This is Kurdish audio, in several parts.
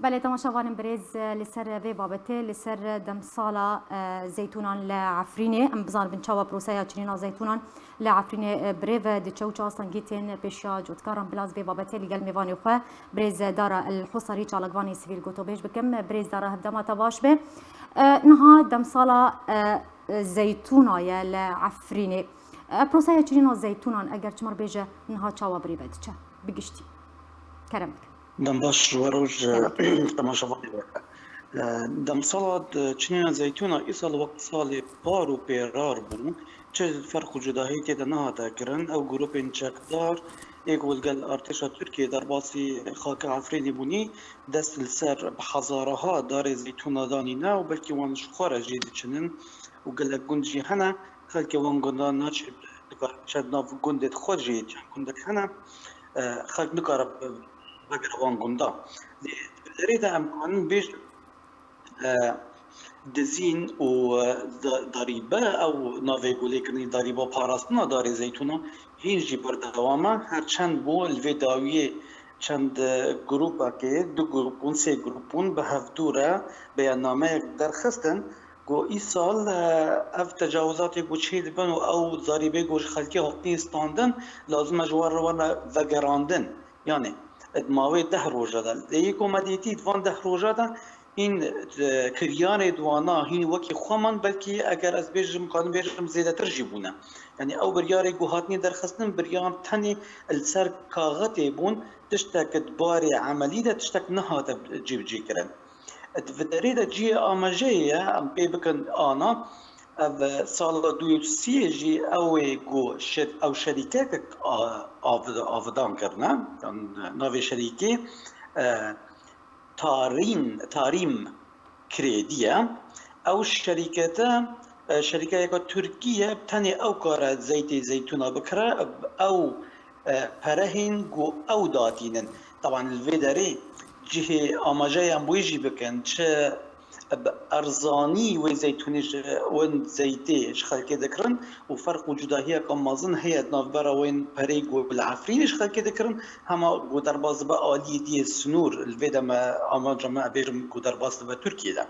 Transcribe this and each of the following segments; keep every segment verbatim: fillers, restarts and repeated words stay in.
Belê, temaşevanên birêz, li ser vê babetê, li ser demsala, e, zeytûnan li Efrînê, em bizanibin çawa proseya çinîna zeytûnan li Efrînê, e, birêve diçe û çi astengî tên pêşiya cotkaran. Bila ez vê babetê li gel mêvanê xwe, birêz Dara El Husarî, çalakvanê sivîl, gotobêj bikim. Birêz Dara, hevdema te baş be. E, niha demsala, e, zeytûna ye li Efrînê. E, proseya çinîna zeytûnan, eger çi me bêje, niha çawa birêve diçe? Bi giştî. Kerem bikin. Dem baş ji we re û ji temaşevanê re. E, demsala, e, çinîna zeytûna îsal wek salê par û pêrar bû. Çi ferq û cudahiyê tê de nehate kirin. Ew grûpên çekdar ê ku li gel artêşa Tirkiyê derbasî xaka Efrînê bûnî, dest li ser bi hezaraha darê zeytûna danîne û belkî wan ji xwe re jê diçinin û gelek gund jî hene. Xelkê wan gundan naçe, dikare çend nav gundê xwe jî, çend gundek hene, e, xelk nikare vegere wan gundan. Lê di derê de em kanin bêjin, e, dizîn û, e, da-, darîbe, ew navê ku lê kirinî darîba parastina darê zeytûna, hîn jî berdewam e. Her çend bû li vê dawiyê çend, e, grûpekê, du grûp bûn, sê grûp bûn, bi hevdû re beyannameyek derxistin. Ku îsal, e, ev tecawizatê ku çêdibin û ew zarîbê ku ji xelkê hatine standin, lazim e ji wan re werne vegerandin. Yanî, di mawê deh roja de. Lê yê ku me dîtî di van deh roja de hîn, e, kiryarê di wana hîn wekî xwe man, belkî eger ez bêjim, kadim bêjim zêdetir jî bûne. Yanî ew biryarê ku hatine derxistin, biryar tenê li ser kaxetê bûn, tiştek di barê emelî de tiştek nehate cîbicîkirin. Di vê derê de cihê amajeyê ye, em pê bikin ana, ev sala du hezar û sî jî ew ê ku şer-, ew şerîkekek a-, av-, avidan kirine. Navê şerîkê, e, Tarîn, Tarîm Krêdî ye. Ew şerîkete, e, şerîkeyeke Tirkî ye, tenê ew kare zeytê zeytûna bikire, ew e, perehên ku ew datînin. Teban li vê derê cihê amaje yan wê jî bikin, çi bi erzanî wê zeytûnê ji wên zeytê ji xelkê dikirin û ferq û cudahiyeke mezin heye di navbera wên perê ku li Efrînê ji xelkê dikirin, hema ku derbas dibe aliyê diyê sinûr, li vê de me amaja me, bêjim ku derbas dibe Tirkiyê de.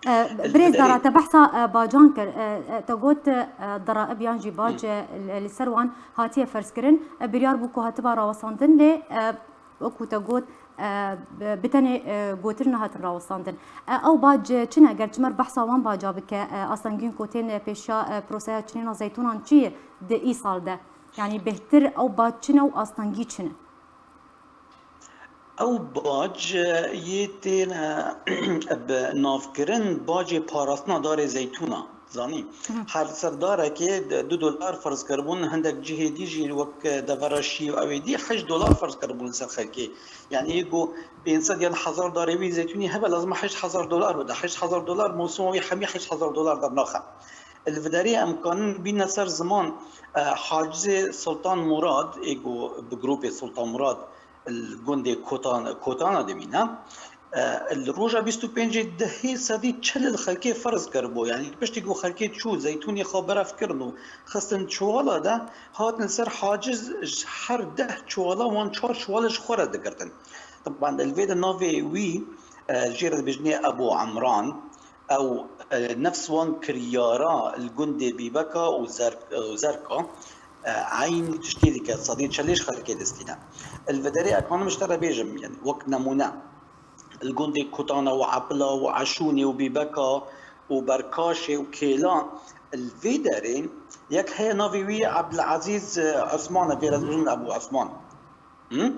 E, Birêz Dara, te behsa, e, bacan kir. E, e, te got, e, deraib yan jî bac, e, li, li ser wan hatiye ferzkirin. E, biryar bû ku hatiba rawestandin, lê, e, wekû te got, e, bi, bi tenê, e, gotin nehatin rawestandin. E, ew bac çi ne? Ger çimer behsa wan baca bike, e, astengiyên ku tên pêşiya, e, proseya çinîna zeytûnan çi ye di îsal de? Yanî bêhtir ew bac çi ne û astengî çi ne? Ew bac, e, yê tên, e, bi navkirin bacê parastina darê zeytûna. Zanî, Hı hı. Her ser darekê de du dolar ferz kiribûn, hindek cihê dî jî wek, e, devera şî û ew ê dî heşt dolar ferz kiribûn li ser xelkê. Yanî yê ku pênc sed yan hezar darê wî zeytûnî hebe, lazim e heşt hezar dolar bide. Heşt hezar dolar mosima wî hemî heşt hezar dolar dernaxe. Li vê derê em kanin bîne ser ziman, e, Hacizê Sultan Murad, ê ku bi grûpê Sultan Murad li gundê Kotan-, Kotana dimîne. E, li roja bîst û pêncê dehê sedî çil li xelkê ferz kiribû. Yanî piştî ku xelkê çû zeytûnê xwe berev kirin û xistin çiwala de, hatin ser haciz, ji her deh çiwala wan çar çiwala ji xwe re digirtin. Teban li vê de navê wî, e, jê re dibêjinê Ebû Emran. Ew, e, nefs wan kiryara li gundê Bîbeka û Zerk-, û Zerka, e, eynî tiştê dike, sedî çelî ji xelkê distîne. Li vê derê ez kanim ji te re bêjim, yanî wek nemûne, li gundê Kutana û Epila û Eşûnê û Bîbeka û Berkaşê û Kêlan, li vê derê yek heye navê wî Ebdilezîz, e, Osman e, vê re dibêjin Ebû Osman. Hı?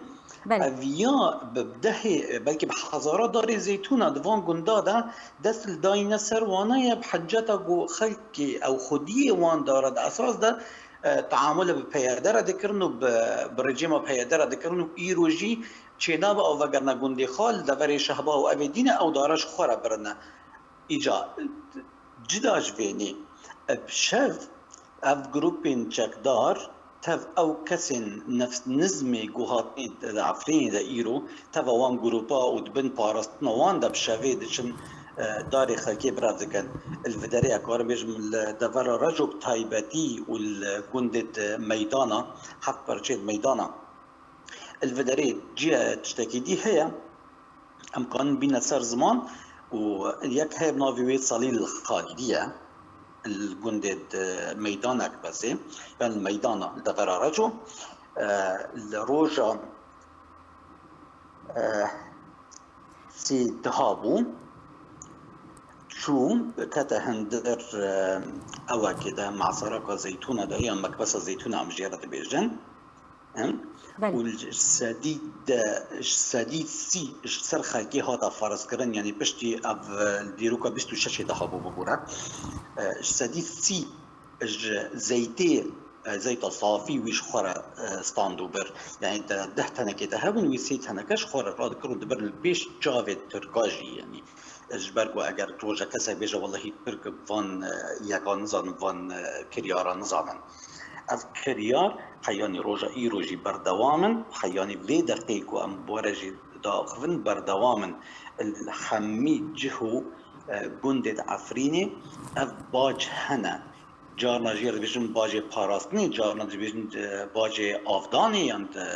Belê. Ev ya bi dehê, belkî bi hezara darê zeytûna di van gunda de dest li dayîne ser wana ye, bi hiceta ku xelkê ew xwediyê wan dara di esas de, e, teamule bi P Y D re dikirin û bi, bi rejîma P Y D re dikirin û îro jî çênabe ew vegerine gundê xwe, li deverê Şehba û Evêdîne ew dara ji xwe re birine. Îca, cida ji vênê, bi şev ev grûpên çekdar tev ew kesên nefs-, nizmê ku hatine di Efrînê de îro teva wan grûpa û di bin parastina wan de bi şevê diçin, e, darê xelkê bira dikin. Li vê derê ez karim bêjim li devera Reco bi taybetî û li gundê di Meydana, heft perçê di Meydana. Li vê derê cî tiştekî dî heye. Em kanin bîne ser ziman û yek heye bi navê wê Salîl Xalidî ye, li gundê di Meydan Ekbesê, yan li Meydana li devera Reco, e, li roja, e, sî diha bû, çû, kete hindir, e, ewekê de, masaraka zeytûna de, yan mekbesa zeytûna em jê re dibêjin. Em? Belê. Û ji sedî de, ji sedî sî ji ser xelkê hate farizkirin, yanî piştî ev, e, dîroka bîst û şeşê de hebû bibûre. E, ji sedî sî ji zeytê, e, zeyta safî wî ji xwe re, e, stand û bir. Yanî de deh tenekê de hebûn, wî sê teneke ji xwe re radikir û dibir li pêş çavê Tirka jî, yanî. Ji ber ku eger roja kesek bêje, "Welehî Tirk van, e, yeka nizanin, van, e, kiryara nizanin." Ev kiryar heyanî roja îro jî berdewam in, heyanî vê deqê ku em bi we re jî diaxivin berdewam in. Li hemî cih û, e, gundê di Efrînê ev bac hene. Carna jê re dibêjin bacê parastinê, carna dibêjin, e, bacê avdanê yan di,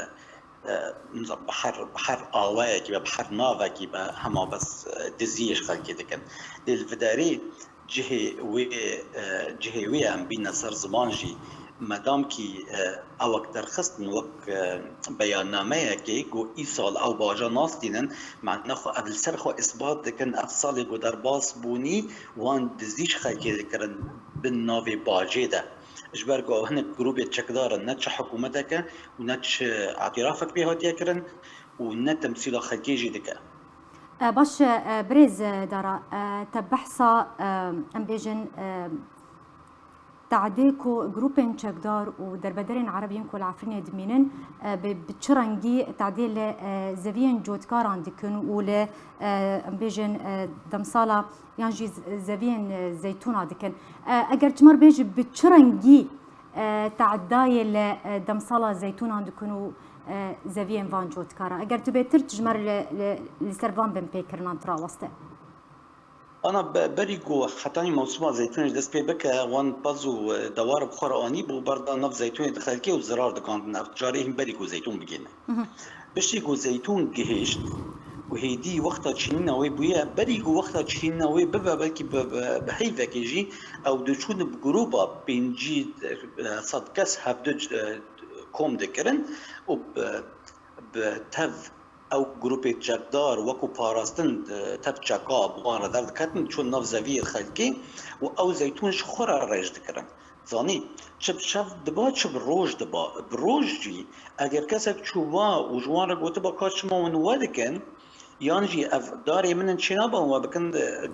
e, nizam, bi her, bi her awayekî be, bi her navekî be, hema bes, e, diziyê ji xelkê dikin. Lê li vê derê cihê wê, e, cihê wê em bîne ser ziman jî, medamkî, e, ewek derxistin wek, e, beyannameyekê ku îsal ew baca nastînin, mane xwe ev li ser xwe îsbat dikin, ev salê ku derbas bûnî, wan dizî ji xelkê dikirin bin navê bacê de. Ji ber ku ew hinek grûbê çekdar in, ne çi hikûmetek e û ne çi îtirafek pê hatiye kirin û ne temsîla xelkê jî dike. E, baş e, e, birêz, e, Dara, e, te behsa, e, em bêjin, e, tehdê ku grûpên çekdar û derbederên Ereb yên ku li Efrînê dimînin, e, bi, bi çi rengî tehdê li, e, zeviyên cotkaran dikin û li, e, em bêjin, e, demsala yan jî z-, zeviyên, e, zeytûna dikin. E, eger tu me re bêjî bi çi rengî, e, tehdayê li, e, demsala zeytûnan dikin û, e, zeviyên van cotkara. Eger tu bêtir tu ji me re li, li, li ser van binpêkirinan tu raweste. Ana be-, berî ku hetanî mewsima zeytûnê ji dest pê bike, wan pez û, e, dewar bi xwe re anî bû, berda nav zeytûnê di xelkê û zirar dikandin. Ev carê hîn berî ku zeytûn bigihîne. Mhm. Piştî ku zeytûn gihişt û hêdî wexta çînîna wê bûye, berî ku wexta çînîna wê bibe, belkî bi, bi, bi heyvekê jî ew diçûn bi grûba pêncî, e, sed kes hevdu, e, kom dikirin û bi, bi tev ew grûpê çekdar wekû parastin, e, tev çeka bi wan re derdiketin, çûn nav zeviyê xelkê û ew zeytûn ji xwe re rêj dikirin. Zanî, çi bi şev diba, çi bi roj diba. Bi roj jî, eger kesek çû va û ji wan re gotiba, ka çima hûn we dikin, yan jî ev darê min in çênaban we bikin,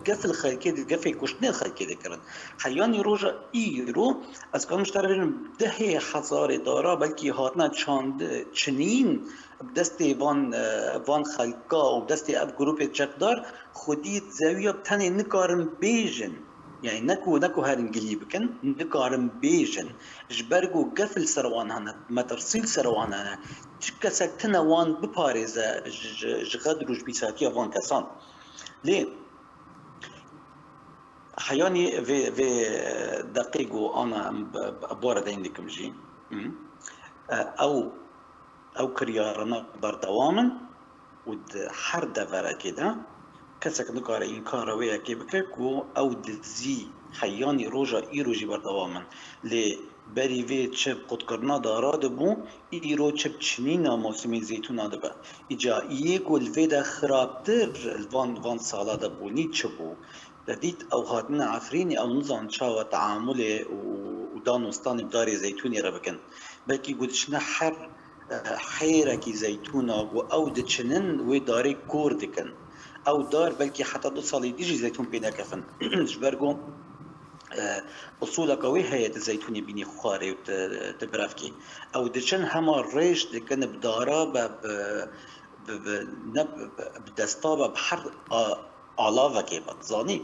gef li xelkê di-, gefê kuştinê li xelkê dikirin. Heyanî roja îro, ez karim ji te re bêjim, dehê hezarê dara belkî hatine çand-, çinîn bi destê van, e, van xelka û bi destê ev grûpê çekdar, xwedî zewiya bi tenê nikarin bêjin. Yani ne ku, ne ku herin gilî bikin, nikarin bêjin. Ji ber ku gef li ser wan hene, metirsî li ser wan hene. Çi kesek tine wan biparêze ji, ji, ji xedr û ji pîsatiya van kesan. Lê heyanî vê, vê deqê ku ana em bi, bi, bi we re deyn dikim jî. Hı? E, ew, ew kiryarana berdewam in. Û di her deverekê de kesek nikare înkara wê yekê bike ku ew dizî heyanî roja îro jî berdewam in. Lê berî vê çi bi qutkirina dara dibû, îro çi bi çinîna mosîmê zeytûna dibe. Îca yê ku li vê de xirabtir li van, van sala de bûnî çi bû? Te dît ew hatine Efrînê, ew nizan çawa teamulê û, û dan û stanê bi darê zeytûnê re bikin. Belkî ku diçine her, e, hêrekî zeytûna ku ew diçinin wê darê kor dikin. Ew dar belkî heta du salî dî jî zeytûn pê nekefin. Ji ber ku, e, usuleke wê heye tu zeytûnê bînî xwarê û tu, tu birevkî. Ew diçin hema rêj dikin bi dara be, bi, bi, bi, ne bi, bi, bi desta be, bi her a, alavekê be, dizanî?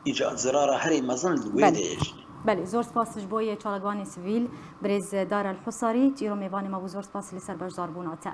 Îca zirara herî mezin li wê Belê. de ye jî. Belê, zor spas ji bo yê çalakvanê sivîl, birêz Dara El Husarî, çîro mêvanê me bû, zor spas li ser beşdarbûna te.